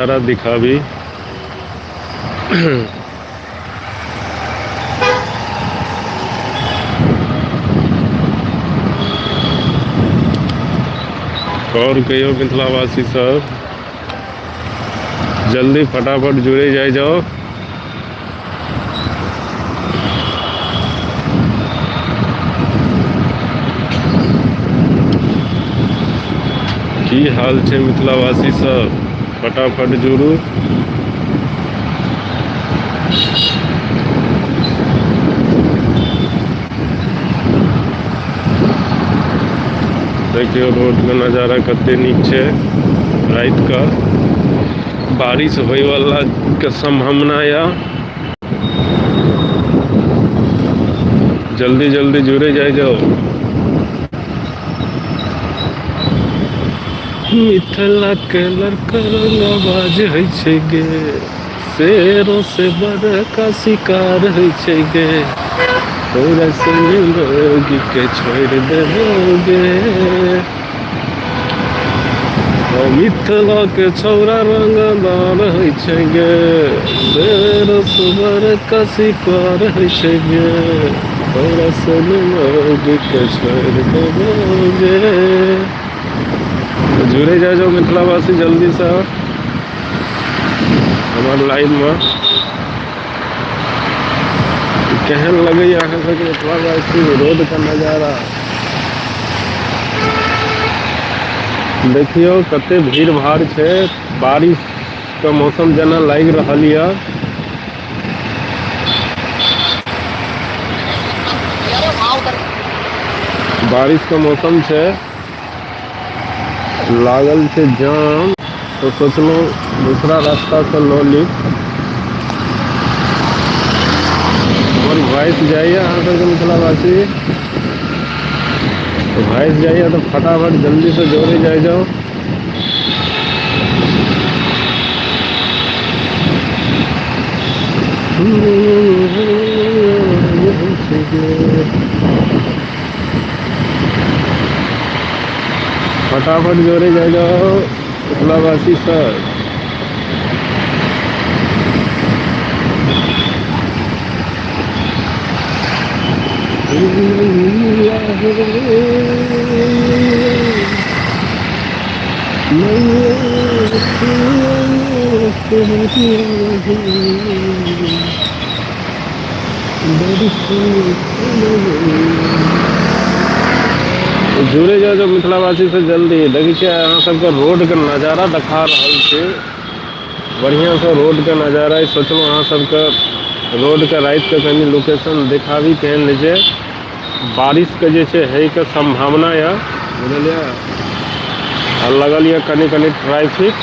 नजारा दिखाबी। आओर कहियौ मिथिलावासी सब, जल्दी फटाफट जुड़े जाय जाओ। की हाल छै मिथिलावासी सब? फटाफट जुड़ू। देखियौ रोडके नजारा कते नीक छै। राति कऽ बारिश होयवला के सम्भावना यऽ। जल्दी जल्दी जुड़े जाय जाओ। मिथिला के लड़का रंगाबाज होइ छै गे, शेरो से बड़का शिकार होइ छै गे, तोरा संग के छोड़ि देबो गे। मिथिला के छौड़ा रंगदार होइ छै गे, शेर सुबर का शिकार होइ छै गे, तोरा संग के छोड़ि देबो गे। जुड़े जाय जाओ मिथिलावासी जल्दीसँ हमर लाइवमे। केहन लगैया अहाँ सबके मिथिलावासी रोडके नजारा? देखियौ कते भीड़ भाड़ छै। बारिश के मौसम जेना लागि रहल यऽ। बारिश के मौसम छै, लागल छै जाम, तऽ सोचलहुँ दूसरा रास्तासँ लऽ ली। हमर वॉइस जाइए अहाँ सबके मिथिलावासी? तऽ वॉइस जाइए तऽ फटाफट जल्दीसँ जोड़े जाइ जाउ। फटाफट जोड़े जाइ जाउ मिथिलावासी सब। जुड़े जाउ जो मिथिलावासी से जल्दी। देखै छियै अहाँ सबके रोडके नजारा देखा रहल छी, बढ़िआँसँ रोडके नजारा। सोचलहुँ अहाँ सबके रोडके रातिके कनि लोकेशन देखाबी केहन होइ छै। बारिशके जे छै होइके सम्भावना यऽ, बुझलियै? आ लगल यऽ कनि कनि ट्रैफिक,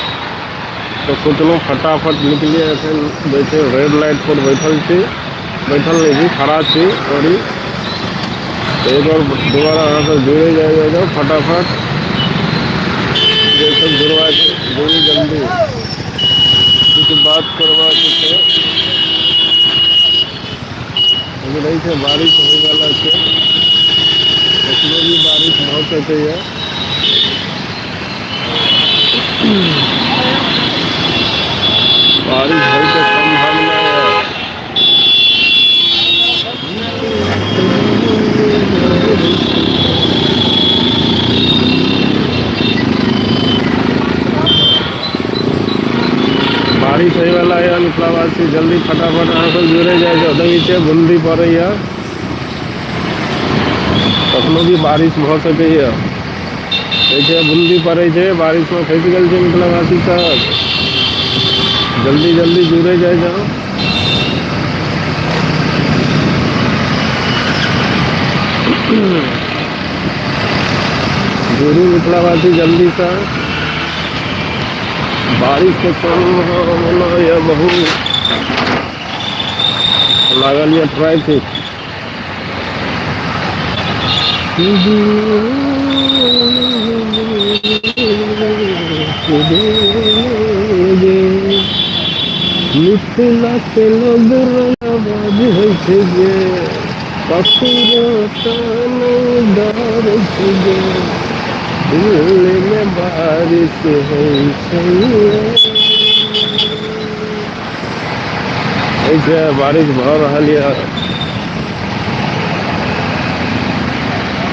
तऽ सोचलहुँ फटाफट निकलियै। एखन जे छै रेड लाइट पर बैठल छी, बैठल नहि छी, खड़ा छी, सॉरी। तऽ एक बार दोबारा अहाँ सब जुड़े जाइ जाउ फटाफट। जे सब जुड़बाक जुड़ू जल्दी, किछु बात करबाक छै। लेकिन रहै छै बारिश होइवला छै, कखनो भी बारिश भऽ सकैए। बारिश होइके सम्भावना यऽ। बारिश होइवला यऽ मिथिलावासी, जल्दी फटाफट अहाँ सब जुड़े जाइ जाउ। देखै छियै बूंदी पड़ैया, कखनो भी बारिश भऽ सकैया। देखै छियै बूंदी पड़ै छै, बारिशमे फँसि गेल छै मिथिलावासी सब। जल्दी जल्दी जुड़े जाइ जाउ। जुड़ू मिथिलावासी जल्दीसँ। बारिशके सम्भावना यऽ बहुत, लागल यऽ ट्रैफिक। मिथिलाके लोग रंगाबाज होइ छै गे, ककरो तऽ नहि डर छै गे, दिल्लीमे बारिश होइ छै। देखै छियै बारिश भऽ रहल यऽ।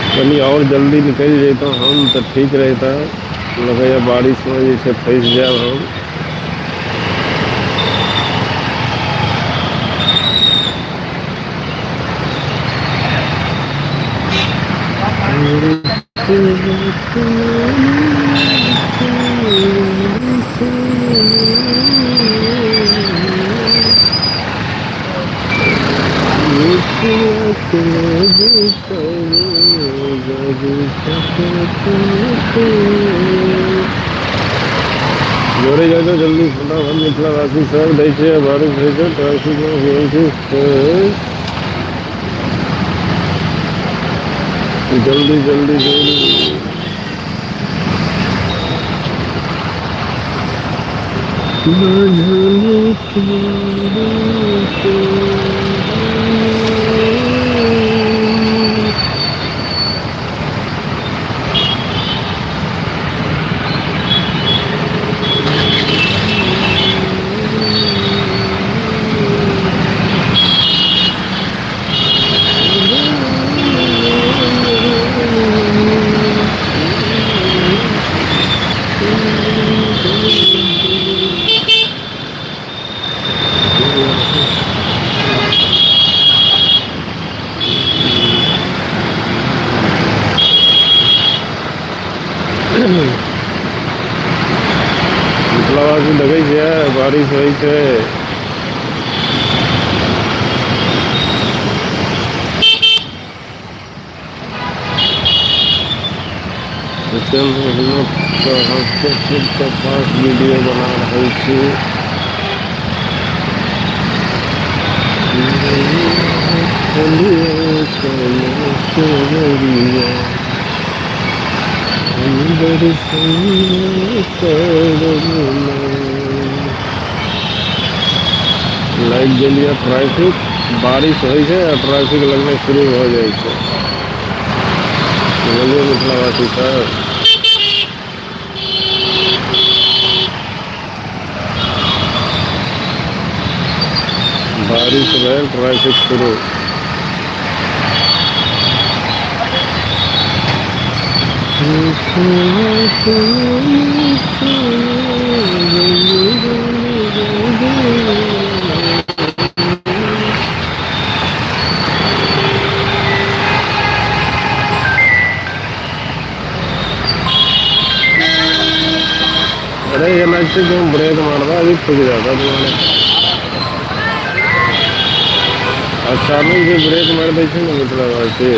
कनि आओर जल्दी निकलि जैतहुँ हम तऽ ठीक रहितै। लगैए बारिशमे जे छै फँसि जायब हम। जोरे जाउ जाउ जल्दी फटाफट मिथिलावासी सब दै छै बारिश होइ छै ट्रैफिक होइ छै। जल्दी जल्दी जल्दी मिथिलावासी देखै छियै बारिश होइ छै। एते मेहनत कऽ के पास वीडियो बना रहल छी। लागि गेल यऽ ट्रैफिक, बारिश होइ छै आ ट्रैफिक लगनाइ शुरू भऽ जाइ छै। बुझलियै मिथिलावासी सब। बारिश भेल ट्रैफिक शुरू। अरे एना छै जो ब्रेक मारदा अभी ठुक जाता तुम्हारे। अचानक जे ब्रेक मारि दै छै ने मिथिलावासी।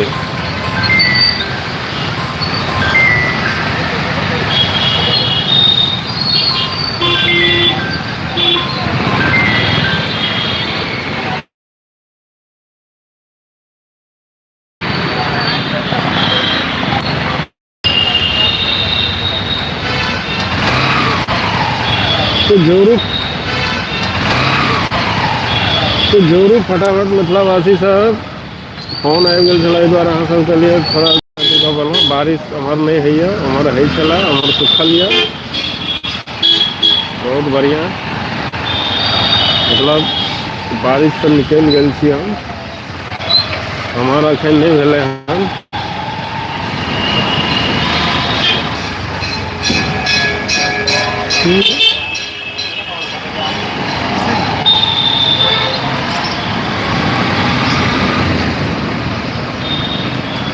तो जोरू तो जोरू फटाफट मिथिलावासी सब। फोन आबि गेल छलै एहि दुआरे अहाँ सबके लिए थोड़ा बोललहुँ। बारिश एम्हर नहि होइए, एम्हर होइ छलै, एम्हर सुखल यऽ बहुत बढ़िआँ। मतलब बारिशसँ निकलि गेल छी हम, हमर एखन नहि भेलै हन।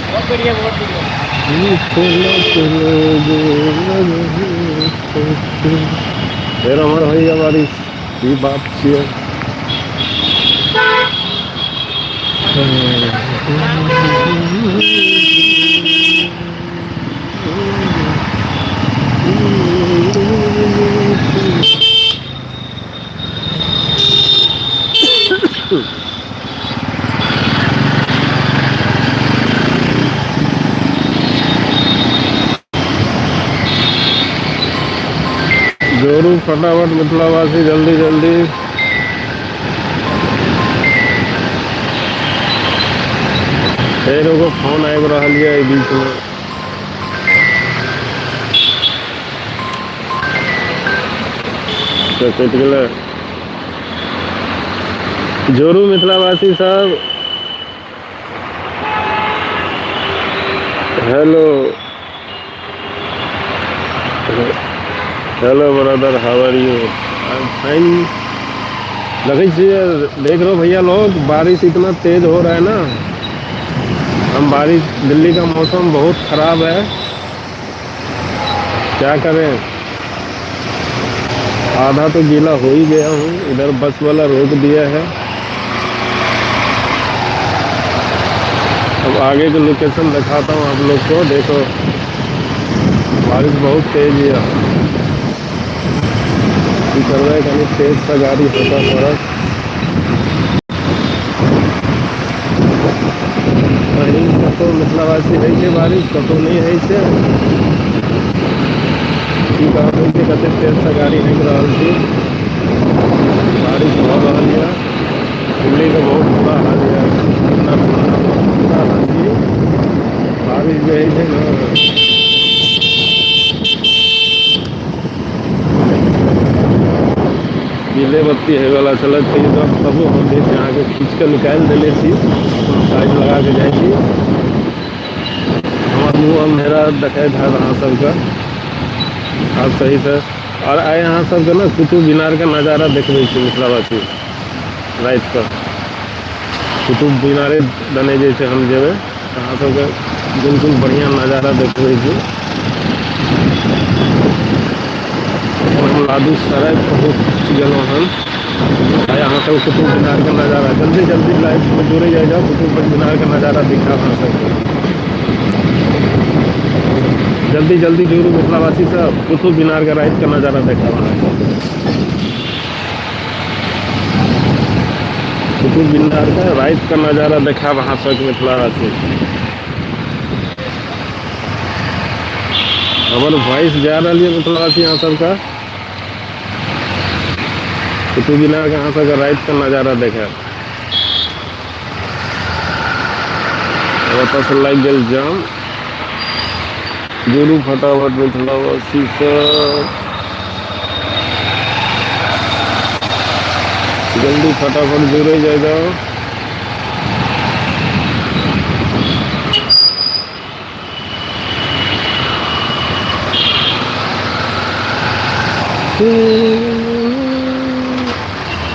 बहुत बढ़िया, बहुत बढ़िया। फेर हमर होइए बारिश, ई बात छियै। जोरू फटाफट मिथिलावासी जल्दी जल्दी। फेर एगो फोन आबि रहल यऽ एहि बीचमे। से कटि गेलै। जोड़ू मिथिलावासी सब। Hello hello brother, how are you? I am fine. देखै छियै, देख रहे हो भैया लोग, बारिश इतना तेज हो रहा है ना। हम बारिश, दिल्ली का मौसम बहुत खराब है, क्या करें। आधा तो गीला हो ही गया हूँ। इधर बस वाला रोक दिया है। अब आगे की लोकेशन दिखाता हूँ आप लोग को। देखो बारिश बहुत तेज है। की करबै, कनी तेज सा गाड़ी होता पड़त। कहीं कतहु मिथिलावासी होइ छै बारिश, कतहु नहि होइ छै। की कहबै छै, कतेक तेजसँ गाड़ी हाँकि रहल छी। बारिश भऽ रहल यऽ। दिल्लीके बहुत बुरा हाल यऽ। पटना बुरा हाल छी। बारिश जे होइ छै ने, गीले बत्ती होइवला छलै। तैयो तबो हम जे छै अहाँके खींच कऽ निकालि देने छी। साइड लगा कऽ जाइ छी। हमर मुँह अन्धेरा देखैत हैत अहाँ सबके आब सहीसँ। आओर आइ अहाँ सबके ने कुतुब मीनारके नजारा देखबै छी मिथिलावासी। रातिके कुतुब मीनारे दने जे छै हम जेबै, अहाँ सबके बिल्कुल बढ़िआँ नजारा देखबै छी। हम लादू सराय पहुँच गेलहुँ हन। आइ अहाँ सब कुतुब मीनारके नजारा, जल्दी जल्दी लाइवमे जुड़े जाइ जाउ। कुतुब मीनारके नजारा दिखायब अहाँ सबके। जल्दी जल्दी जुड़ू मिथिलावासी सब। कुतुब मीनारके रातिके नजारा देखायब अहाँ सबके। कुतुब मीनारके रातिके नजारा देखायब अहाँ सबके मिथिलावासी। हमर वॉइस जा रहल यऽ मिथिलावासी अहाँ सबके? कुतुब मीनारके अहाँ सबके रातिके नजारा देखायब। ओतऽसँ लागि गेल जाम। जुड़ू फटाफट मिथिलावासी सब, जल्दी फटाफट जुड़े जाय जाओ।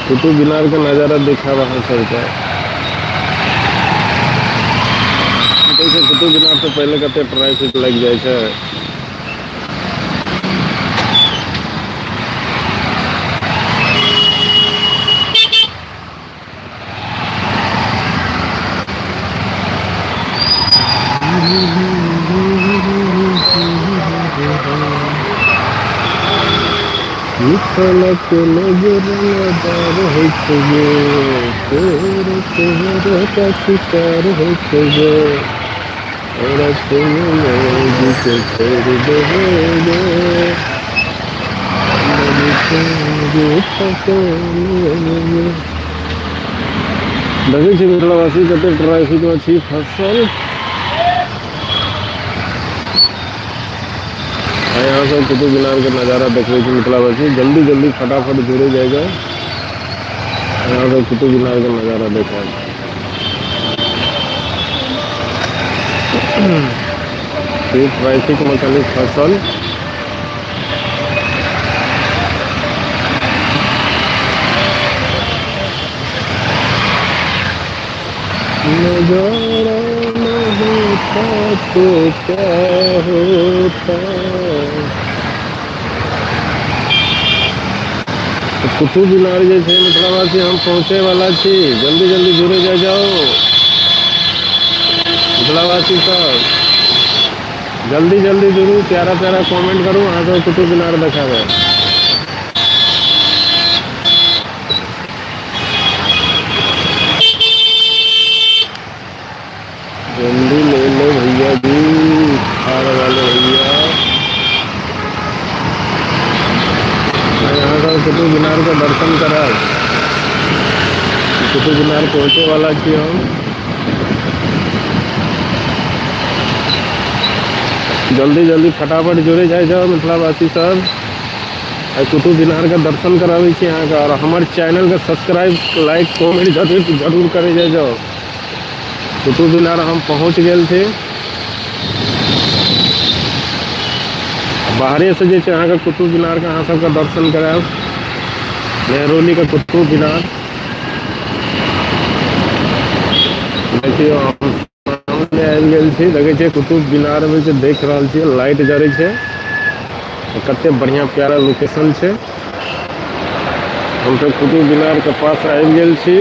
कुतुब मीनार के नजारा देखायब अहाँ सबके। देखै छै, कुतुब मीनार से पहिले कते ट्रैफिक लागि जाइ छै। मिथिलाके लोग रंगदार होइ छै गे, तोर तोहर शिकार होइ छै गे, तोरा मौगीके छोड़ि देबै गे। देखै छी मिथिलावासी, कते ट्रैफिकमे छी फसल। आइ अहाँ सब कुतुब मीनारके नजारा देखबै छी मिथिलावासी। जल्दी जल्दी फटाफट जुड़े जाइ जाउ। अहाँ सब कुतुब मीनारके नजारा देखायब। ट्रैफिकमे कनि फसल। नजारा न होता तो क्या होता। कुतुब मीनार जे छै मिथिलावासी, हम पहुँचे वाला छी। जल्दी जल्दी जुड़े जाइ जाउ मिथिलावासी सब। जल्दी जल्दी जुड़ू, प्यारा प्यारा कमेंट करू। अहाँ सब कुतुब मीनार देखाबै। जल्दी ले लो भैया जी, थार वाले भैया। यहाँ सब कुतुब मीनार के दर्शन करब। कुतुब मीनार पहुँचे वाला छी हम। जल्दी जल्दी फटाफट जुड़े जाइ जाउ मिथिलावासी सब। आइ कुतुब मीनारके दर्शन कराबै छी अहाँके आओर हमर चैनलके सब्सक्राइब लाइक कमेंट जरूर जरूर करै जाइ जाउ। कुतुब मीनार हम पहुँच गेल छी। बाहरेसँ जे छै अहाँके कुतुब मीनारके अहाँ सबके दर्शन करायब। मेहरौलीके कुतुब मीनार देखियौ, हम सामने आबि गेल छी। देखै छियै कुतुब मीनारमे जे देख रहल छियै, लाइट जरै छै, कते बढ़िआँ प्यारा लोकेशन छै। हमसब कुतुब मीनारके पास आबि गेल छी।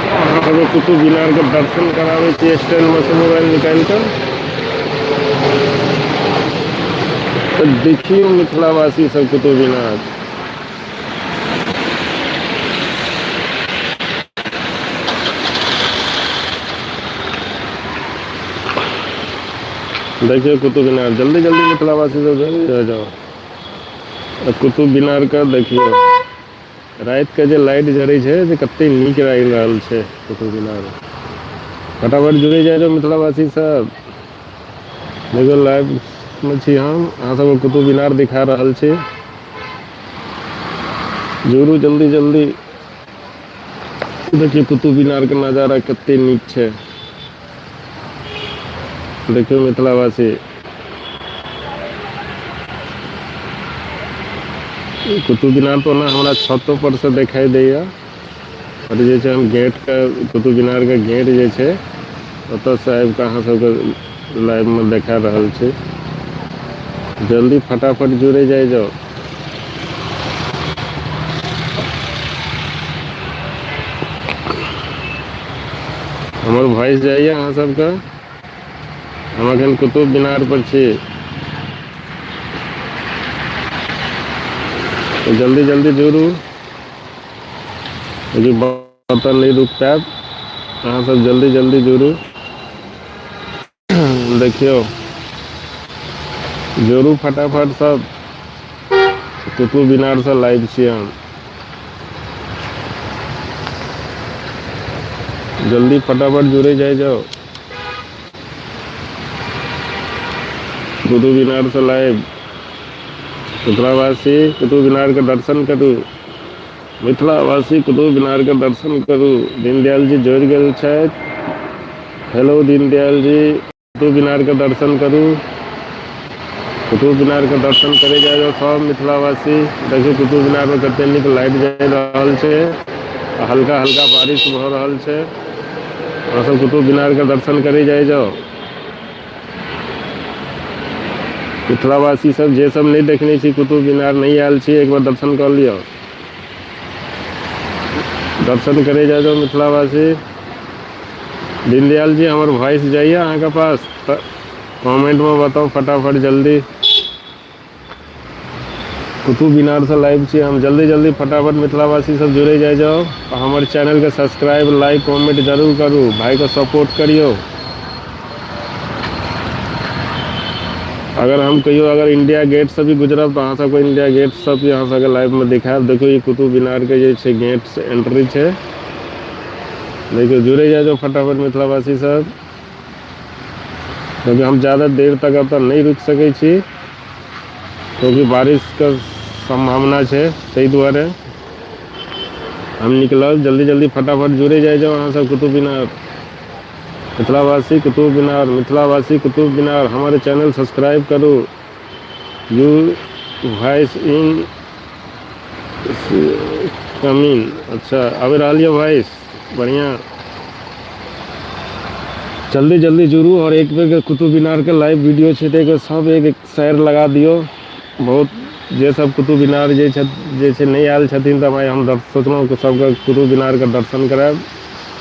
अहाँ सबके कुतुब मीनारके दर्शन कराबै छी स्टैंडमे से मोबाइल निकालि कऽ। तऽ देखियौ मिथिलावासी सब कुतुब मीनार। देखियौ कुतुब मीनार। जल्दी जल्दी मिथिलावासी सब जल्दी जाओ। कुतुब मीनार के देखियौ, राति के जे लाइट जरै छै से कते नीक लागि रहल छै कुतुब मीनार। फटाफट जुड़े जाइ जाउ मिथिलावासी सब। देखियौ, लाइव मे छी हम, अहाँ सबके कुतुब मीनार दिखा रहल छी। जुड़ू जल्दी जल्दी। देखियौ कुतुब मीनार के नजारा कते नीक छै। देखियौ मिथिलावासी, कुतुब मीनार तऽ ओना हमरा छतो पर से देखाई दैया, पर जे छै हम गेटके, कुतुब मीनारके गेट जे छै ओतऽसँ आबि कऽ अहाँ सबके लाइवमे देखा रहल छी। जल्दी फटाफट जुड़े जाइ जाउ। हमर वॉइस जाइए अहाँ सबके? हम एखन कुतुब मीनार पर छी। तऽ जल्दी जल्दी जुड़ू, ओतऽ नहि रुकि पायब। अहाँ सब जल्दी जल्दी जुड़ू। देखियौ, जोड़ू फटाफट सब। कुतुब मीनारसँ लाइव छी हम। जल्दी फटाफट जुड़े जाइ जाउ। कुतुब मीनारसँ लाइव। मिथिलावासी, कुतुब मीनारके दर्शन करू। मिथिलावासी, कुतुब मीनारके दर्शन करू। दीनदयाल जी जुड़ि गेल छथि। हेलो दीनदयाल जी, कुतुब मीनारके दर्शन करू। कुतुब मीनारके दर्शन करे जाइ जाउ सब मिथिलावासी। देखियौ कुतुब मीनारमे कते नीक लाइट जरि रहल छै आ हल्का हल्का बारिश भऽ रहल छै। अहाँ सब कुतुब मीनारके दर्शन करे जाइ जाउ। मिथिलावासी सब, जे सब नहि देखने छी कुतुब मीनार, नहि आयल छी, एक बार दर्शन कऽ लिअ। दर्शन करे जाइ जाउ मिथिलावासी। दीनदयाल जी, हमर वॉइस जाइए अहाँके पास? तऽ कमेंटमे बताउ फटाफट जल्दी। कुतुब मीनारसँ लाइव छी हम। जल्दी जल्दी फटाफट मिथिलावासी सब जुड़े जाइ जाउ आ हमर चैनलके सब्सक्राइब लाइक कमेंट जरूर करू, भाइके सपोर्ट करियौ। अगर हम कहियो अगर इंडिया गेट से भी गुजरब तऽ अहाँ सबके इंडिया गेट सब भी अहाँ सबके लाइवमे देखायब। देखियौ, ई कुतुब मीनारके जे छै गेट से एंट्री छै। देखियौ, जुड़े जाइ जाउ फटाफट मिथिलावासी सब, क्योंकि हम ज़्यादा देर तक एतऽ नहि रुकि सकै छी, क्योंकि बारिशके सम्भावना छै, ताहि दुआरे हम निकलब। जल्दी जल्दी फटाफट जुड़े जाइ जाउ अहाँ सब। कुतुब मीनार, मिथिलावासी, कुतुब मीनार, मिथिलावासी, कुतुब मीनार। हमर चैनल सब्सक्राइब करू। U voice in coming? अच्छा, आबि रहल यऽ वॉइस? बढ़िआँ। जल्दी जल्दी जुड़ू आओर एक बेर कुतुब मीनारके लाइव वीडियो छै तऽ एक सब एक शेयर लगा दियौ बहुत। जे सब कुतुब मीनार जे छथि, जे छै नहि आयल छथिन, तऽ भाइ हम सोचलहुँ कि सबके कुतुब मीनारके दर्शन करायब।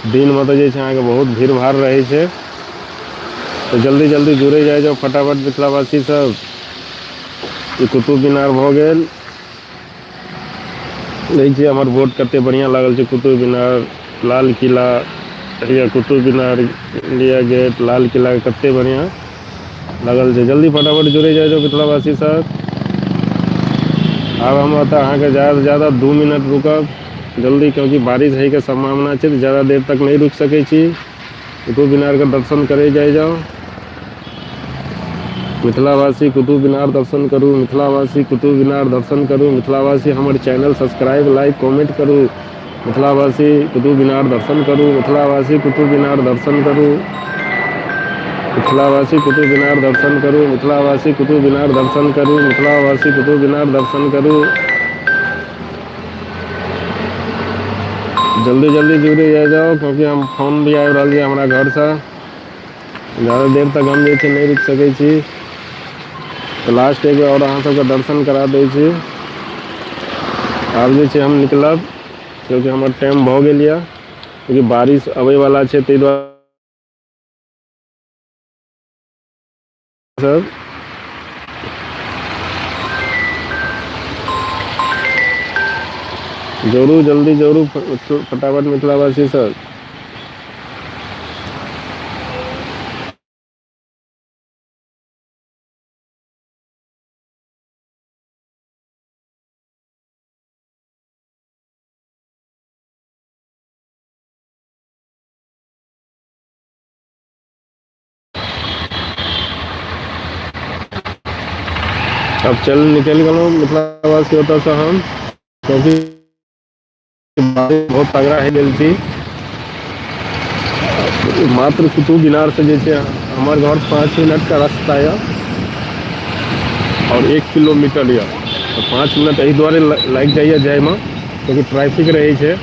दिनमे तऽ जे छै अहाँके बहुत भीड़ भाड़ रहै छै। तऽ जल्दी जल्दी जुड़े जाइ जाउ फटाफट मिथिलावासी सब। ई कुतुब मीनार भऽ गेल। देखै छियै हमर बोर्ड कते बढ़िआँ लागल छै। कुतुब मीनार, लाल किला या कुतुब मीनार, इंडिया गेट, लाल किला कते बढ़िआँ लागल छै। जल्दी फटाफट जुड़े जाइ जाउ मिथिलावासी सब। आब हम ओतऽ अहाँके ज्यादासँ ज्यादा 2 मिनट रुकब। जल्दी, क्योंकि बारिश होइके सम्भावना छै, तऽ ज्यादा देर तक नहि रुकि सकै छी। कुतुब मीनारके दर्शन करै जाइ जाउ। मिथिलावासी कुतुब मीनार दर्शन करू मिथिलावासी कुतुब मीनार दर्शन करू मिथिलावासी हमर चैनल सब्सक्राइब लाइक कमेंट करू मिथिलावासी कुतुब मीनार दर्शन करू मिथिलावासी कुतुब मीनार दर्शन करू मिथिलावासी कुतुब मीनार दर्शन करू मिथिलावासी कुतुब मीनार दर्शन करू मिथिलावासी कुतुब मीनार दर्शन करू जल्दी जल्दी जुड़े जाए जाओ क्योंकि हम फोन भी आबि रहल यऽ हमरा घरसँ ज्यादा देर तक हम जे छै नहि रुकि सकै छी तऽ लास्ट एक बेर आओर अहाँ सबके दर्शन करा दै छी आब जे छै हम निकलब क्योंकि हमर टाइम भऽ गेल यऽ क्योंकि बारिश अबै वला छै ताहि दुआरे सब जोड़ू जल्दी जोड़ू फटाफट मिथिलावासी सब अब चल निकलि गेलहुँ मिथिलावासी ओतऽसँ हम क्योंकि बारिश बहुत तगड़ा होइ गेल छी मात्र कुतुब मीनार से जे छै हमर घर 5 मिनट का रास्ता यऽ आओर 1 किलोमीटर यऽ तऽ 5 मिनट एहि दुआरे लागि जाइए जाइमे कियाकि ट्रैफिक रहै छै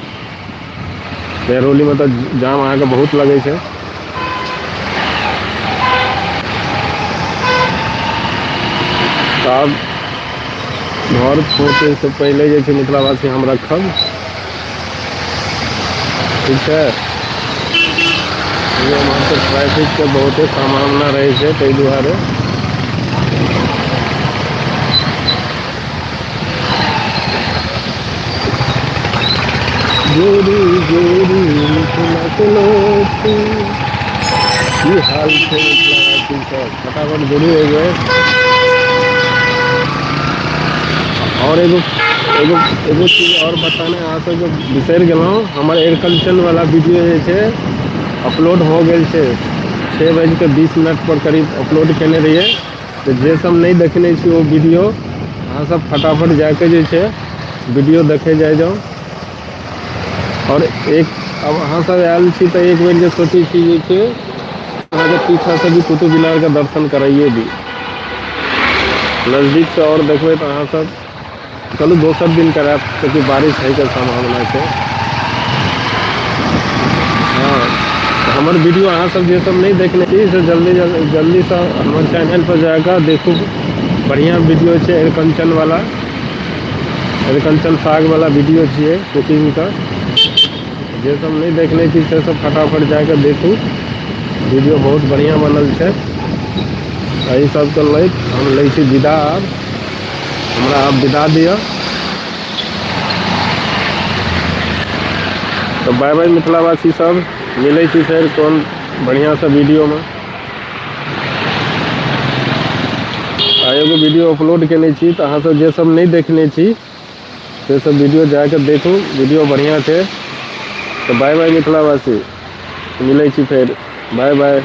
मेहरौलीमे तऽ जाम अहाँके बहुत लगै छै तऽ आब घर पहुँचैसँ पहिले जे छै मिथिलावासी हम रखब ठीक छै एम्हर तऽ ट्रैफिकके बहुते सम्भावना रहै छै ताहि दुआरे जोड़ी जोड़ी मिथिलाके लोक की हाल छै मिथिलावासी सब फटाफट जुड़ू एक बेर आओर एगो एगो एगो चीज आओर बताने अहाँ सबके बिसरि गेलहुँ हमर एयरकंडीशन वाला वीडियो जे छै अपलोड हो गेल छै छः बज के 20 मिनट पर करीब अपलोड केने रहियै तऽ जे सब नहि देखने छी ओ वीडियो अहाँ सब फटाफट जाके जे छै वीडियो देखे जाइ जाउ आओर एक अब अहाँ सब आयल छी तऽ एक बेर जे सोचै छी जे छै अहाँके पीछासँ भी कुतुब मीनारके दर्शन कराइए दी नजदीकसँ आओर देखबै तऽ अहाँ सब चलू दोसर दिन करायब कियाकि बारिश होइके सम्भावना छै हँ तऽ हमर वीडियो अहाँ सब जे सब नहि देखने छी से जल्दी जल्दीसँ हमर चैनल पर जाकऽ देखू बढ़िआँ वीडियो छै अरिकञ्चन वाला अरिकञ्चन साग वाला वीडियो छियै कुकिंगके जे सब नहि देखने छी से सब फटाफट जाकऽ देखू वीडियो बहुत बढ़िआँ बनल छै एहि सबके लैत हम लै छी विदा आब हमरा आब विदा दिअ तऽ बाय बाय मिथिलावासी सब मिलै छी फेर कोन बढ़िआँसँ वीडियोमे आ एगो वीडियो अपलोड केने छी तऽ अहाँ सब जे सब नहि देखने छी से सब वीडियो जाके देखू वीडियो बढ़िआँ छै तऽ बाय बाय मिथिलावासी मिलै छी फेर बाय बाय।